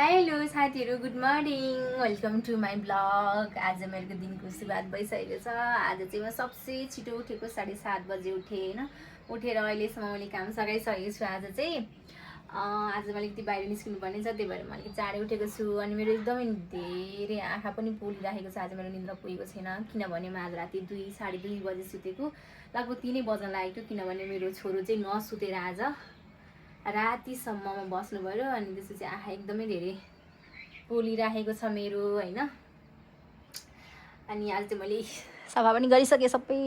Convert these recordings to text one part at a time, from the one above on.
Hello साथीहरू, good morning, welcome to my blog. आज मेरो दिनको सुरुवात भइसकेको छ। आज चाहिँ म सबसे छिटो उठेको 7:30 बजे उठेँ होइन। उठेर अहिलेसम्म मैले काम सघाइसकेको छु। आज चाहिँ आज मैले अलिकति बाहिर निस्किनु पर्ने छ, त्यही भएर म अलिकति चाँडै उठेको छु। अनि मेरो एकदमै धेरै आँखा पनि पोलिरहेको छ। आज मेरो निन्द्रा पुगेको छैन, किनभने म आज राति 2-2:30 बजे सुतेको। लगभग 3 बज्न लागेको थियो, किनभने मेरो छोरो चाहिँ नसुतेर आज रातिसम्म बस्नु पऱ्यो। अनि त्यसपछि आँखा एकदमै धेरै पोलिराखेको छ मेरो होइन। अनि आज चाहिँ मैले सफा पनि गरिसकेँ, सबै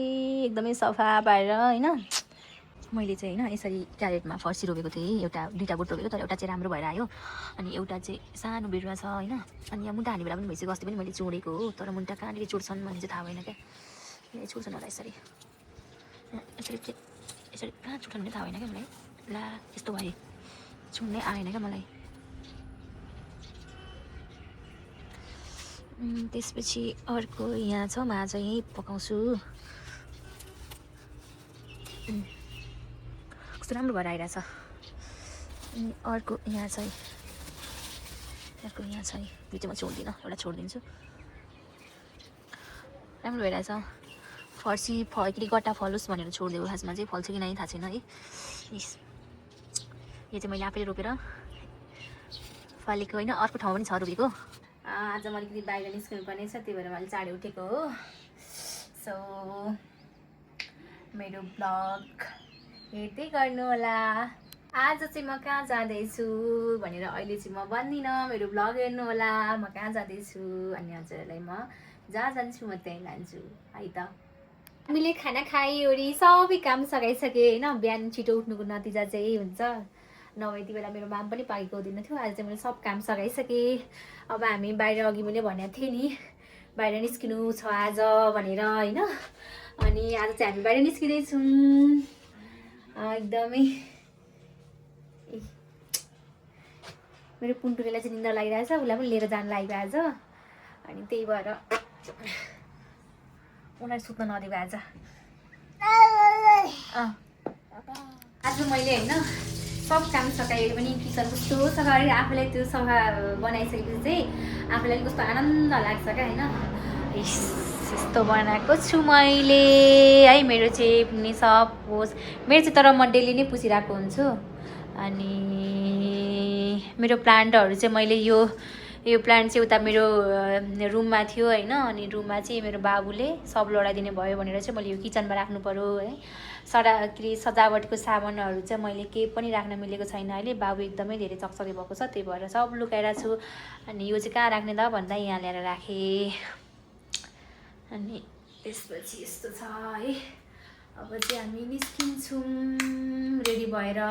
एकदमै सफा पारेर होइन। मैले चाहिँ होइन यसरी क्यारेटमा फर्सी रोपेको थिएँ, दुईवटा बोट रोपेको, तर एउटा चाहिँ राम्रो भएर आयो अनि एउटा चाहिँ सानो बिरुवा छ होइन। अनि यहाँ मुन्टा हाने बेला पनि भइसक्यो, अस्ति पनि मैले चोडेको हो, तर मुन्टा कहाँनिर चोड्छन् भन्ने चाहिँ थाहा भएन क्या। यहाँ चोड्छन् होला यसरी यसरी कहाँ चोड्छन् भन्ने थाहा भएन क्या मलाई। ला यस्तो भए चुन्नै आएन क्या मलाई। त्यसपछि अर्को यहाँ छ, म आज यहीँ पकाउँछु। कस्तो राम्रो भएर आइरहेछ। अनि अर्को यहाँ छ, यो चाहिँ म छोड्दिनँ, एउटा छोडिदिन्छु। राम्रो भइरहेछ। फर्सी कि गट्टा फलोस् भनेर छोडिदिएको, खासमा चाहिँ फल्छ कि नै थाहा छैन है। यो चाहिँ मैले आफैले रोपेर फलेको होइन, अर्को ठाउँमा पनि छ रोपेको। आज म अलिकति बाहिर निस्किनु पर्ने छ, त्यही भएर मैले चाँडै उठेको हो। सो मेरो ब्लग हेर्दै गर्नु होला। आज चाहिँ म कहाँ जाँदैछु भनेर अहिले चाहिँ म भन्दिनँ, मेरो ब्लग हेर्नु होला म कहाँ जाँदैछु। अनि हजुरहरूलाई म जहाँ जान्छु म त्यहीँ लान्छु है त। हामीले खाना खाइवरी सबै काम सघाइसकेँ होइन। बिहान छिटो उठ्नुको नतिजा चाहिँ यही हुन्छ, नभए यति बेला मेरो माम पनि पाकेको हुँदैन थियो। आज चाहिँ मैले सब काम सघाइसकेँ। अब हामी बाहिर अघि मैले भनेको थिएँ नि बाहिर निस्किनु छ आज भनेर होइन। अनि आज चाहिँ हामी बाहिर निस्किँदैछौँ। एकदमै मेरो पुन्टुरेलाई चाहिँ निन्द्रा लागिरहेछ, उसलाई पनि लिएर जानु लागेको आज। अनि त्यही भएर उनीहरू सुत्न नदिएको आज मैले होइन सब काम सकाएर पनि किचन कस्तो सफा गरेर आफूलाई त्यो सफा बनाइसकेपछि चाहिँ आफूलाई कस्तो आनन्द लाग्छ क्या होइन। यस्तो बनाएको छु मैले है। मेरो चाहिँ पुग्ने सब होस्, मेरो चाहिँ तर म डेली नै पुसिरहेको हुन्छु। अनि मेरो प्लान्टहरू चाहिँ मैले यो प्लान्ट चाहिँ उता मेरो रुममा थियो होइन। अनि रुममा चाहिँ मेरो बाबुले सब लडाइदिने भयो भनेर चाहिँ मैले यो किचनमा राख्नु पऱ्यो है। सजावटको सामानहरू चाहिँ मैले केही पनि राख्न मिलेको छैन अहिले। बाबु एकदमै धेरै चकचके भएको छ, त्यही भएर सब लुकाइरहेको छु। अनि यो चाहिँ कहाँ राख्ने त भन्दा यहाँ ल्याएर राखेँ। अनि त्यसपछि यस्तो छ है। अब चाहिँ हामी निस्किन्छौँ रेडी भएर।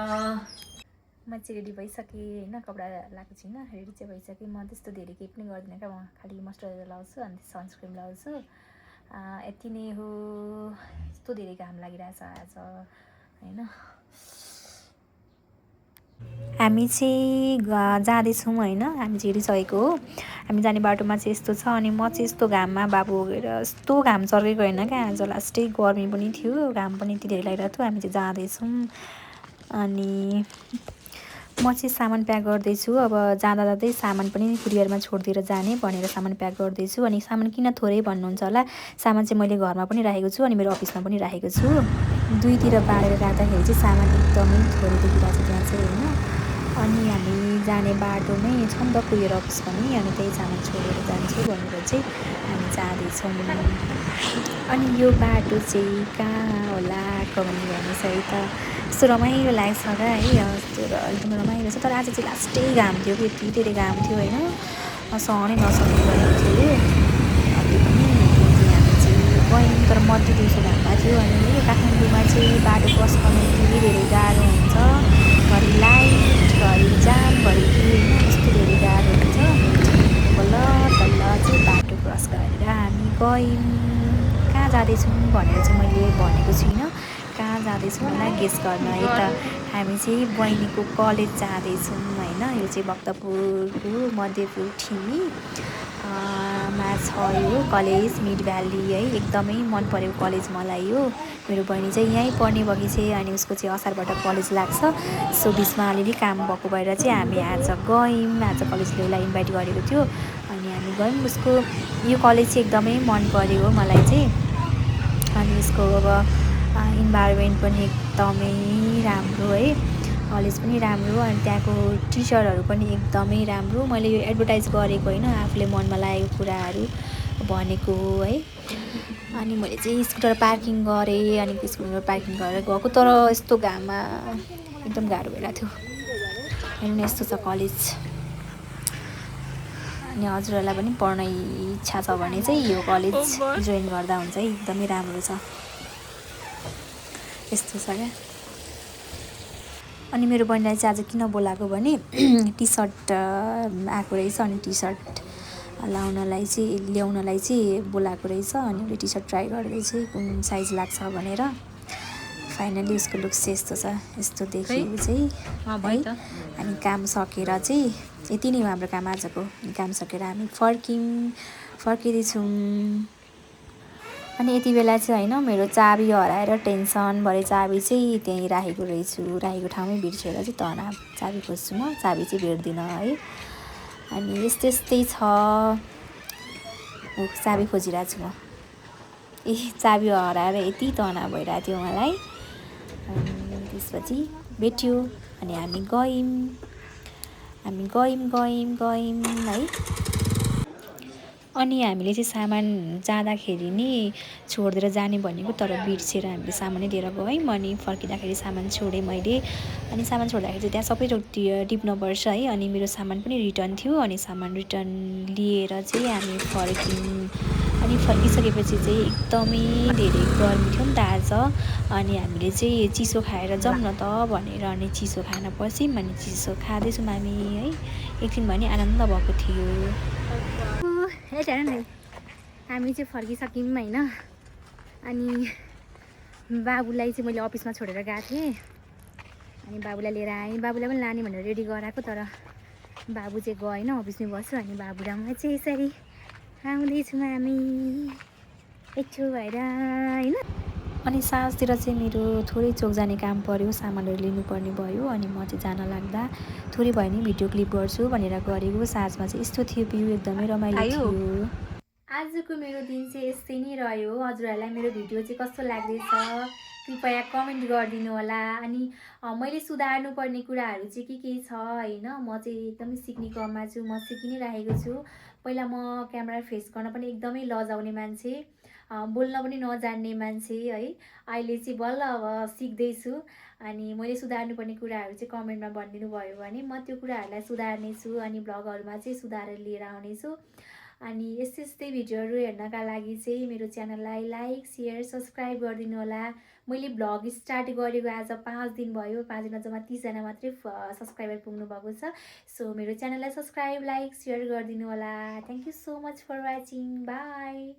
म चाहिँ रेडी भइसकेँ होइन, कपडा लगाएको छुइनँ, रेडी चाहिँ भइसकेँ। म त्यस्तो धेरै केही पनि गर्दिनँ क्या, म खालि मोइस्चराइजर लगाउँछु अनि सनस्क्रिन लगाउँछु, यति नै हो। यस्तो धेरै घाम लागिरहेछ आज होइन। हामी चाहिँ जाँदैछौँ होइन, हामी चाहिँ हेरिसकेको हो। हामी जाने बाटोमा चाहिँ यस्तो छ। अनि म चाहिँ यस्तो घाममा बाबु होगेर यस्तो घाम चर्केको होइन क्या। आज लास्टै गर्मी पनि थियो, घाम पनि यति धेरै लागिरहेको थियो। हामी चाहिँ जाँदैछौँ। अनि म चाहिँ सामान प्याक गर्दैछु। अब जाँदा जाँदै सामान पनि कुरियरमा छोडिदिएर जाने भनेर सामान प्याक गर्दैछु। अनि सामान किन थोरै भन्नुहुन्छ होला, सामान चाहिँ मैले घरमा पनि राखेको छु अनि मेरो अफिसमा पनि राखेको छु। दुईतिर बाँडेर राख्दाखेरि चाहिँ सामान एकदमै थोरै देखिरहेको छ त्यहाँ चाहिँ होइन। अनि हामी जाने बाटोमै छ नि त कुरियर अफिस पनि, अनि त्यही सामान छोडेर जान्छु भनेर चाहिँ हामी जाँदैछौँ। अनि यो बाटो चाहिँ कहाँ होला कमेन्ट गर्नुहोस् है त। यस्तो रमाइलो लाग्छ क्या है, यस्तो एकदम रमाइलो छ। तर आज चाहिँ लास्टै घाम थियो कि, यति धेरै घाम थियो होइन, सहनै नसक्ने गरेको थियो। अनि पनि हामी चाहिँ गयौँ, तर मध्य दिउँसो घाम भएको थियो। अनि काठमाडौँमा चाहिँ बाटो क्रस गर्नु यति धेरै गाह्रो हुन्छ, घरि लाइट घरि जाम घरि के होइन, यस्तो धेरै गाह्रो हुन्छ। बल्ल तल्ल चाहिँ बाटो क्रस गरेर हामी गयौँ। कहाँ जाँदैछौँ भनेर चाहिँ मैले भनेको छुइनँ, कहाँ जाँदैछौँ होला गेस गर्न है त। हामी चाहिँ बहिनीको कलेज जाँदैछौँ होइन। यो चाहिँ भक्तपुरको मध्यपुर ठिमी मा छ यो कलेज मिड भ्याली है। एकदमै मन पऱ्यो कलेज मलाई यो। मेरो बहिनी चाहिँ यहीँ पढ्ने भएकी छ अनि उसको चाहिँ असारबाट कलेज लाग्छ। सो बिचमा अलिअलि काम भएको भएर चाहिँ हामी आज गयौँ। आज कलेजले उसलाई इन्भाइट गरेको थियो अनि हामी गयौँ। उसको यो कलेज चाहिँ एकदमै मन पऱ्यो मलाई चाहिँ। अनि यसको अब इन्भाइरोमेन्ट पनि एकदमै राम्रो है। कलेज पनि राम्रो अनि त्यहाँको टिचरहरू पनि एकदमै राम्रो। मैले यो एडभर्टाइज गरेको होइन, आफूले मनमा लागेको कुराहरू भनेको है। अनि मैले चाहिँ स्कुटर पार्किङ गरेँ अनि स्कुटर पार्किङ गरेर गएको, तर यस्तो घाममा एकदम गाह्रो भइरहेको थियो। हेर्नु न यस्तो छ कलेज। अनि हजुरहरूलाई पनि पढ्न इच्छा छ भने चाहिँ यो कलेज जोइन गर्दा हुन्छ है। एकदमै राम्रो छ। यस्तो छ क्या। अनि मेरो बहिनीलाई चाहिँ आज किन बोलाएको भने टी सर्ट आएको रहेछ अनि टी सर्ट ल्याउनलाई चाहिँ बोलाएको रहेछ। अनि उसले टी सर्ट ट्राई गर्दैछ कुन साइज लाग्छ भनेर। फाइनली उसको लुक्स चाहिँ यस्तो छ। यस्तो देखियो चाहिँ है। अनि काम सकेर चाहिँ यति नै हो हाम्रो काम आजको। काम सकेर हामी फर्किँदैछौँ। अनि यति बेला चाहिँ होइन मेरो चाबी हराएर टेन्सन भरे चाबी चाहिँ त्यहीँ राखेको रहेछु। राखेको ठाउँमै बिर्सेर चाहिँ तनाव चाबी खोज्छु म, चाबी चाहिँ भेट्दिनँ है। अनि यस्तै छ। चाबी खोजिरहेको छु म। चाबी हराएर यति तनाव भइरहेको थियो मलाई। अनि त्यसपछि भेट्यो अनि हामी गयौँ है। अनि हामीले चाहिँ सामान जाँदाखेरि नि छोडिदिएर जाने भनेको, तर बिर्सेर हामीले सामानै लिएर गयौँ। अनि फर्किँदाखेरि सामान छोडेँ मैले। अनि सामान छोड्दाखेरि चाहिँ त्यहाँ सबै टिप्नुपर्छ है। अनि मेरो सामान पनि रिटर्न थियो। अनि सामान रिटर्न लिएर चाहिँ हामी फर्क्यौँ। अनि फर्किसकेपछि चाहिँ एकदमै धेरै गर्मी थियो नि त आज। अनि हामीले चाहिँ चिसो खाएर जाउँ न त भनेर अनि चिसो खान पस्यौँ। अनि चिसो खाँदैछौँ हामी है। एकछिन भने आनन्द भएको थियो। हामी चाहिँ फर्किसक्यौँ होइन। अनि बाबुलाई चाहिँ मैले अफिसमा छोडेर गएको थिएँ। अनि बाबुलाई लिएर आएँ। बाबुलाई पनि लाने भनेर रेडी गराएको, तर बाबु चाहिँ गएन, अफिसमै बस्यो। अनि बाबु र म चाहिँ यसरी आउँदैछौँ हामी एकछु भएर होइन। अनि साँझतिर चाहिँ मेरो थोरै चोक जाने काम पऱ्यो, सामानहरू लिनुपर्ने भयो। अनि म चाहिँ जान लाग्दा थोरै भयो नि भिडियो क्लिप गर्छु भनेर गरेको। साँझमा चाहिँ यस्तो थियो भ्यू, एकदमै रमाइलो थियो। आजको मेरो दिन चाहिँ यस्तै नै रह्यो। हजुरहरूलाई मेरो भिडियो चाहिँ कस्तो लाग्दैछ कृपया कमेन्ट गरिदिनु होला। अनि मैले सुधार्नुपर्ने कुराहरू चाहिँ के छ होइन। म चाहिँ एकदमै सिक्ने क्रममा छु, म सिकि नै राखेको छु। पहिला म क्यामेरा फेस गर्न पनि एकदमै लजाउने मान्छे, बोल्न पनि नजान्ने मान्छे है। अहिले चाहिँ बल्ल अब सिक्दैछु। अनि मैले सुधार्नुपर्ने कुराहरू चाहिँ कमेन्टमा भनिदिनु भयो भने म त्यो कुराहरूलाई सुधार्नेछु। अनि भ्लगहरूमा चाहिँ सुधारेर लिएर आउनेछु। अनि यस्तै भिडियोहरू हेर्नका लागि चाहिँ मेरो च्यानललाई लाइक सेयर सब्सक्राइब गरिदिनु होला। मैले भ्लग स्टार्ट गरेको आज 5 दिन भयो। 5 दिनमा जम्मा 30 जना मात्रै सब्सक्राइबर पुग्नु भएको छ। सो मेरो च्यानललाई सब्सक्राइब लाइक सेयर गरिदिनु होला। Thank you so much for watching. By.